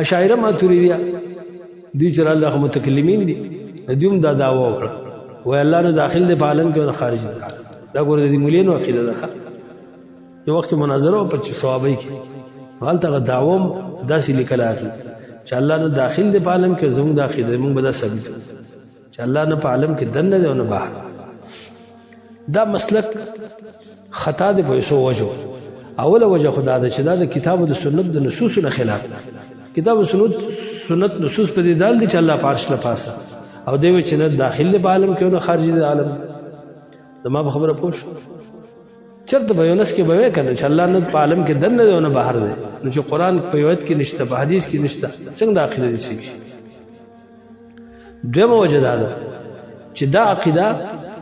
اشاعره ماتریدیه دوی چې الله خو متکلمین دي، دوی هم دا دعوه وکړه، وای الله نه داخل دی په عالم کې او نه خارج دی. دا ګوره د دې مولینو عقیده ده. یو وخت مناظره په ثوابي کې هلته هغه دعوه هم داسې لیکله هغې چې الله نه داخل دی په عالم کې، زموږ د عقیده موږ به دا ثابتو چې الله نه په عالم کې دننه دی او نه بهر. دا مسلک خطا دی په څو وجو. اوله وجه خدا ده چې دا د کتاب او د سنت د نصوص نه خلاف ده. کتاب او سنت نصوص په دې دال دي چې الله په عرش لپاسه او دی چې نه داخل دی په عالم کې او نه خارج دی عالم. زما په خبره پوه شو؟ چرته به یونس کې به وې کنه چې الله نه په عالم کې دننه دی او نه بهر دی، نو چې قرآن په یو کې نشته، په حدیث کې نشته، څنګه د عقیده دي شي؟ دویمه وجه دا ده چې دا عقیده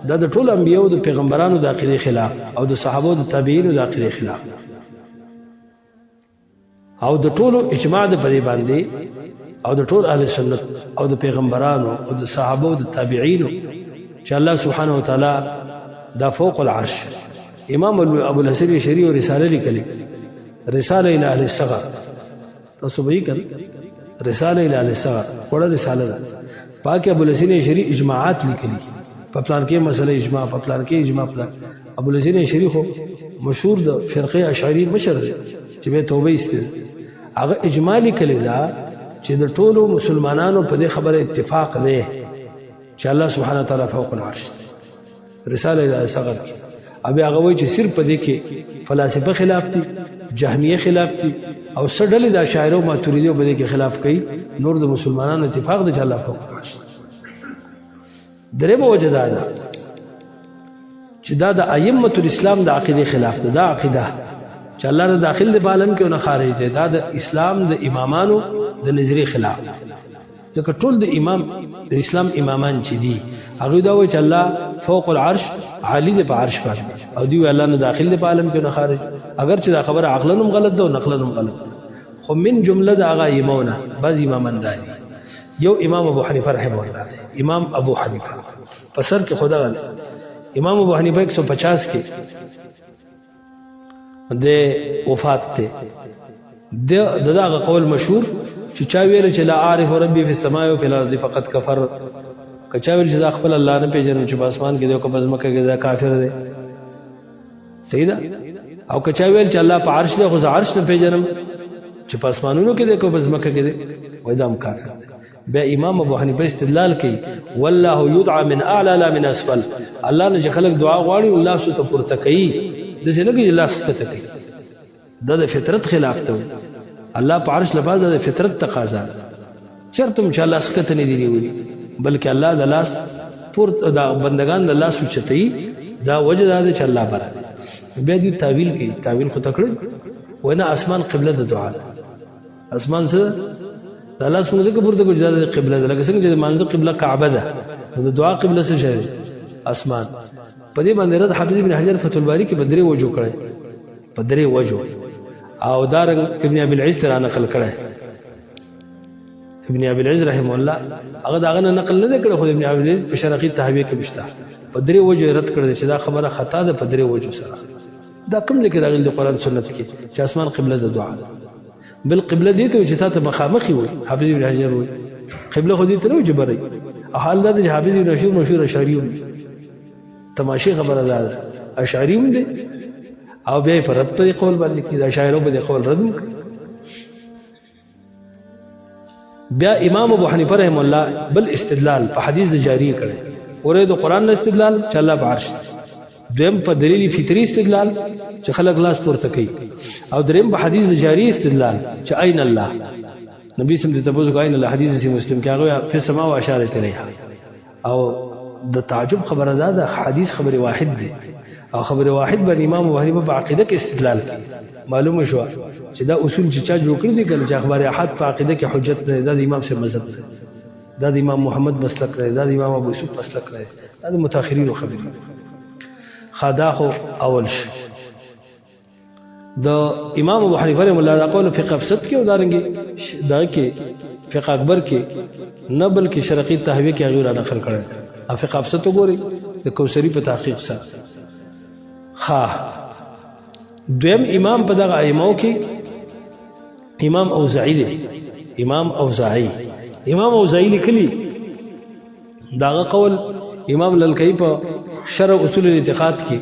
دا د ټولو انبیو د پیغمبرانو د عقیدې خلاف او د صحابو د تابعینو د عقیدې خلاف او د ټولو اجماع د پدې باندې او د ټول اهل سنت او د پیغمبرانو او د صحابو د تابعینو چې الله سبحانه وتعالى دا فوق العرش. امام ابو الحسن شریع رساله لیکلې، رساله الى اهل الصغر، تاسو به یې کړ رساله الى اهل الصغر، وړه رساله ده. پاک ابو الحسن شریع اجماعات لیکلي، په پلان کې مسله اجماع، په پلان کې اجماع. پلان ابو الحسن شریع خو مشهور د فرقه اشعری مشر دی چې به توبه ایسته، هغه اجماع لیکلې ده چې د ټولو مسلمانانو په دې خبره اتفاق دی چې الله سبحانه وتعالى فوق العرش دی. رساله الى صغر کې او بیا هغه وایي چې صرف په دې کې فلاسفه خلاف دي، جهمیه خلاف دي او څه ډلې د اشاعره او ماتریدي په دې کې خلاف کوي، نور د مسلمانانو اتفاق دی چې الله فوق العرش. درېمه وجه دا ده چې دا د ائمه الاسلام د عقیده خلاف ده. دا عقیده چې الله نه داخل دی په عالم کې او نه خارج دی، دا د اسلام د امامانو د نظریې خلاف، ځکه ټول د امام د اسلام امامان چې دي هغه دا وایي چې الله فوق العرش عالی دی په عرش باندې، او دی الله نه داخل دی په عالم کې نه خارج. اگر چې دا خبره عقلا هم غلط ده او نقلا هم غلط ده، خو من جمله د هغه ایمونه بعض امامان دا دي. یو امام ابو حنیفه رحمه الله دی، امام ابو حنیفه په سر کې خدا غل، امام ابو حنیفه 150 کې د وفات ته د دغه قول مشهور چې چا ویل چې لا عارف ربي فی السماء و فی الارض فقد کفر، که چا ویل چې دا خپل الله نه پیژنم چې په اسمان کې دی او که په ځمکه کې دی، کافر دی. صحیح ده. او که چا ویل چې الله په عرش دی خو زه عرش نه پیژنم چې په اسمانونو کې دی که په ځمکه کې دی، وای دا هم کافر دی. بیا امام ابو حنیفه استدلال کوي والله يدعى من اعلى لا من اسفل، الله نه چې خلک دعا غواړي الله سو ته پورته کوي، د څه نه کوي الله ښکته کوي. دا د فطرت خلاف ته، الله په عرش لپاره د فطرت تقاضا ده، چرته هم چې الله ښکته نه دی نیولي، بلکې الله د لاس پورته دا بندگان د لاس اوچتوي، دا وجه دا ده چې الله بره دی. بیا دوی تاویل کوي، تاویل خو تکړه ونه، اسمان قبله د دعا ده، اسمان څه د الله څنګه ځکه پورته کو چې دا د قبله ده، لکه څنګه چې د مانځه قبله کعبه ده، نو د دعا قبله څه شی دی؟ اسمان. په دې باندې رد حافظ ابن حجر فتح الباری کې په درې وجو کړی، په درې وجو، او دارنګ ابن ابي العز تر نقل کړی. ابن ابي العز رحم الله هغه داغه نه نقل نه کړی، خو ابن ابي العز په شرقي تهویه کې مشته په درې وجو رد کړی چې دا خبره خطا ده په درې وجو سره. دا کوم ذکر راغلی د قرآن سنت کې چې اسمان قبله د دعا ده؟ بل قبله دې ته چې تا ته مخامخ وي، حافظ ابن حجر وي قبله خو دې ته نه چې بري، او حال دا چې حافظ ابن عاشور مشهور اشعری هم، تماشې خبره ده، اشعری هم دی او بیا په رد په قول باندې کې دا شاعرو په قول رد وکړي. بیا امام ابو حنیفه رحم الله بل استدلال په حدیث د جاری کړي، اورې د قران نه استدلال چې الله په عرش دی، دویم په دلیل فطری استدلال چې خلک لاس پورته کوي، او دریم په حدیث د جاری استدلال چې عین الله، نبی سم دې تاسو کو عین الله، حدیث سی مسلم کې هغه فی السما و اشاره الیها. او د تعجب خبره ده، د حدیث خبر واحد دی، او خبر واحد باندې امام ابو حنیفه په عقیده کې استدلال کوي. معلومه شو چې دا اصول چې چا جوړ کړی دي کنه چې اخبار احاد په عقیده کې حجت نه، دا د امام صاحب مذهب دی، دا د امام محمد مسلک دی، دا د امام ابو یوسف مسلک دی، دا د متأخرینو خبرې. خدا خو اول شي د امام ابو حنیفه رحم الله دا قول فقه افسد کې او دارنګي دا کې فقه اکبر کې نه بلکې شرقي تهویه کې هغه را نقل کړی. فقه افسد وګوري د کوثری په تحقیق سره. ها دویم امام په دغه ائمو کې امام اوزاعي دی. امام اوزاعي، امام اوزاعي لیکلی داغه قول امام للکئی په شرح اصول الاعتقاد کې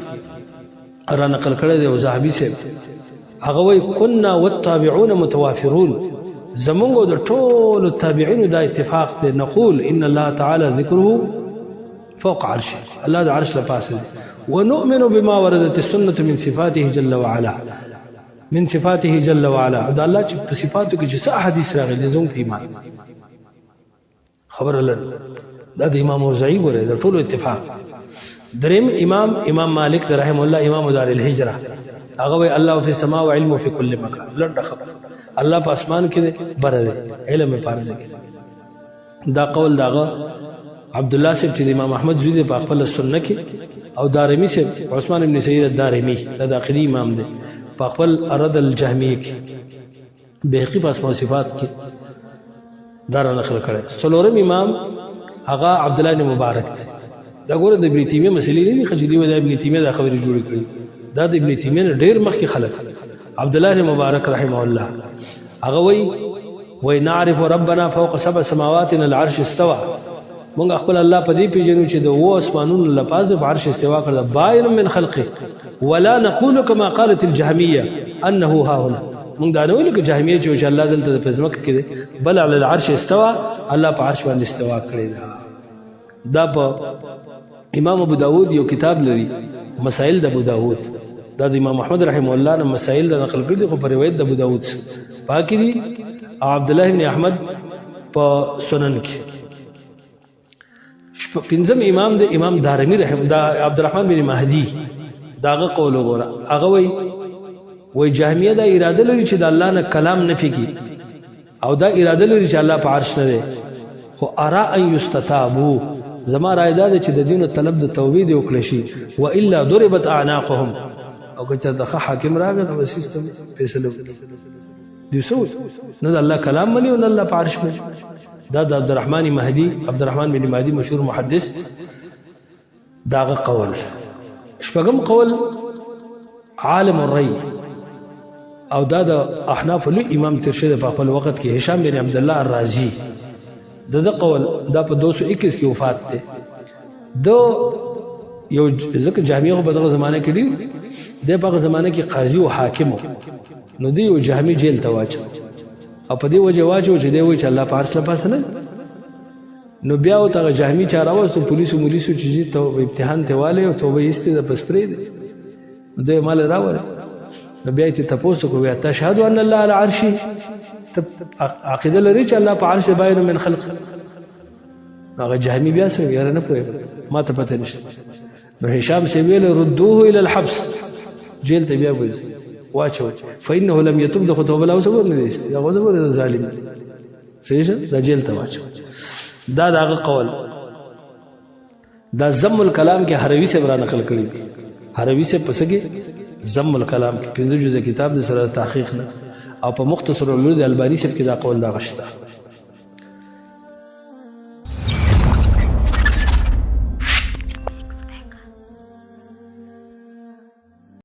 را نقل کړی دی. او زاهبي صاحب هغه وایي كنا والتابعون متوافرون، زمونږ د ټولو تابعینو دا اتفاق دی، نقول ان الله تعالی ذکره فوق عرشه، الله د عرش لپاسه دی، ونؤمن بما وردت السنة من صفاته جل وعلا، من صفاته جل وعلا. دا الله چې په صفاتو کې چې څه احادیث راغلي زموږ په ایمان خبره لر. دا د امام اوزاعي ګوره د ټولو اتفاق. دریم امام امام مالک رحم الله، امام دار الهجره، هغه وی الله فی السماء وعلم فی کل مکان. لنډه خبره، الله په اسمان کې دی، بره دی، علم یې پارځه کې. دا قول داغه عبد الله صاحب چې امام احمد زوی دی په خپل سنت کې، او دارمی صاحب عثمان ابن سعید الدارمی، دا د اخري امام دی، په خپل رد الجهمیه کې، بیهقي په اسماء صفات کې دا را نقل کړی. څلورم امام هغه عبد الله بن مبارک دی. دا ګوره د ابن تیمیه مسلې نه دي چې دی د ابن تیمیه دا خبرې جوړې کړې، دا د ابن تیمیه نه ډېر مخکې خلک. عبد الله بن مبارک رحمه الله هغه وایي وای نعرف ربنا فوق سبع سماوات العرش استوى، مونږ خپل الله په دې پیژنو چې د وو اسمانونو لپاسه په عرش استوا کړل، باین من خلقه، ولا نقول كما قالت الجهميه انه ها هنا. مونږ دا نه ویل چې جهميه چې الله دلته په ځمکه کې دی، بل علی العرش استوا، الله په عرش باندې استوا کړی ده. دا په امام ابو داود یو کتاب لري مسائل د ابو داود، دا د امام احمد رحم الله نه مسائل د نقل کړي، خو په روایت د ابو داود پاکي دي، او عبد الله بن احمد په سنن کې. پنځم امام د امام دارمی رحم دا عبدالرحمن بن مهدی، داغه قول وګوره، هغه وای وای جهمیه دا اراده لري چې د الله نه کلام نفي کی، او دا اراده لري چې الله په عرش نه دی، خو ارا ان یستتابو، زما رائے دا ده چې د دینو طلب د توبې دی وکړي شي، والا ضربت اعناقهم. او که چې د حاکم راغی نو سیستم فیصله وکړي دی سو نه د الله کلام مني او نه الله په عرش مني. دا د عبدالرحمن مهدی، عبدالرحمن بن مهدی مشهور محدث، داغه قول. شپږم قول عالم الری، او دا د احناف لوی امام تیر شوی په خپل وخت کې، هشام بن عبد الله الرازی، د ده قول، دا په 221 کې وفات دی. د یو ځکه جهمیه خو په دغه زمانه کې ډیر دی، په هغه زمانه کې قاضي او حاکم، نو دی یو جهمي جیل ته واچو، او په دې وجه واچو چې دی وایي چې الله په عرش لپاسه نه. نو بیا او تغه جهمي چا راوستو، پولیسو مولیسو چې ته امتحان ته والے او توبه ایستې د پس پرې دی، دوی مال راوړل. نو بیا ته تاسو کو بیا تشهد ان الله على عرشه، ته عقیده لري چې الله په عرش باین من خلق؟ هغه جهمي بیا سره یاره نه پوهېږم، ما ته پته نشته. نو هشام سی ویل ردوه الى الحبس، جیل ته بیا بوزي واچو، فانه لم يتب، د خو توبه لا اوسه نه دی، دا خو زبر ظالم صحیح شه، دا جیل ته واچو. دا دغه قول دا ضم الکلام کې هروي صاحب را نقل کړی دی. هروي صاحب پسګي ضم الکلام کې 5 جزء کتاب د سره تحقیق نه، او په مختصر العلوم د الباني صاحب کې دا قول دا غشته.